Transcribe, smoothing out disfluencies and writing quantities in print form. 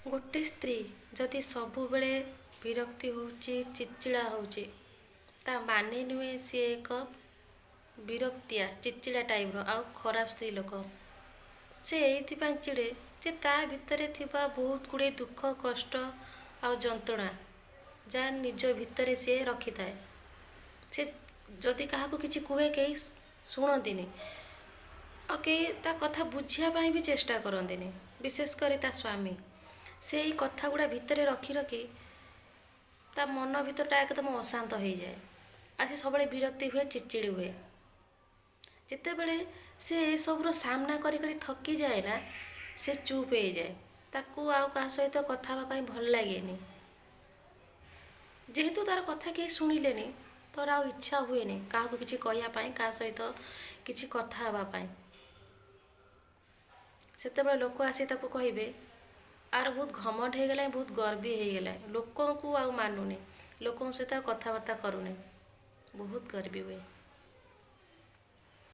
ଗୋଟେ ସ୍ତ୍ରୀ ଯଦି ସବୁବେଳେ ବିରକ୍ତି ହେଉଛି, ଚିଡ଼ଚିଡ଼ା ହେଉଛି, ତା ମାନେ ନୁହେଁ ସିଏ ଏକ ବିରକ୍ତିଆ ଚିଡ଼ଚିଡ଼ା ଟାଇପ୍ର ଆଉ ଖରାପ ସ୍ତ୍ରୀ ଲୋକ। ସେ ଏଇଥିପାଇଁ ଚିଡ଼େ ଯେ ତା ଭିତରେ ଥିବା ବହୁତ ଗୁଡ଼ିଏ ଦୁଃଖ, କଷ୍ଟ ଆଉ ଯନ୍ତ୍ରଣା, ଯାହା ନିଜ ଭିତରେ ସିଏ ରଖିଥାଏ। ସେ ଯଦି କାହାକୁ କିଛି କୁହେ, କେହି ଶୁଣନ୍ତିନି ଆଉ କେହି ତା କଥା ବୁଝିବା ପାଇଁ ବି ଚେଷ୍ଟା କରନ୍ତିନି, ବିଶେଷ କରି ତା ସ୍ୱାମୀ। ସେ ଏଇ କଥା ଗୁଡ଼ା ଭିତରେ ରଖି ରଖି ତା ମନ ଭିତରଟା ଏକଦମ ଅଶାନ୍ତ ହେଇଯାଏ ଆଉ ସେ ସବୁବେଳେ ବିରକ୍ତି ହୁଏ, ଚିଡ଼ଚିଡ଼ି ହୁଏ। ଯେତେବେଳେ ସେ ଏସବୁର ସାମ୍ନା କରି କରି ଥକିଯାଏ ନା, ସେ ଚୁପ୍ ହେଇଯାଏ। ତାକୁ ଆଉ କାହା ସହିତ କଥା ହେବା ପାଇଁ ଭଲ ଲାଗେନି। ଯେହେତୁ ତାର କଥା କେହି ଶୁଣିଲେନି, ତୋର ଆଉ ଇଚ୍ଛା ହୁଏନି କାହାକୁ କିଛି କହିବା ପାଇଁ, କାହା ସହିତ କିଛି କଥା ହେବା ପାଇଁ। ସେତେବେଳେ ଲୋକ ଆସି ତାକୁ କହିବେ, ଆର ବହୁତ ଘମଣ୍ଡ ହେଇଗଲାଣି, ବହୁତ ଗର୍ବୀ ହେଇଗଲାଣି, ଲୋକଙ୍କୁ ଆଉ ମାନୁନି, ଲୋକଙ୍କ ସହିତ ଆଉ କଥାବାର୍ତ୍ତା କରୁନି, ବହୁତ ଗର୍ବୀ ହୁଏ।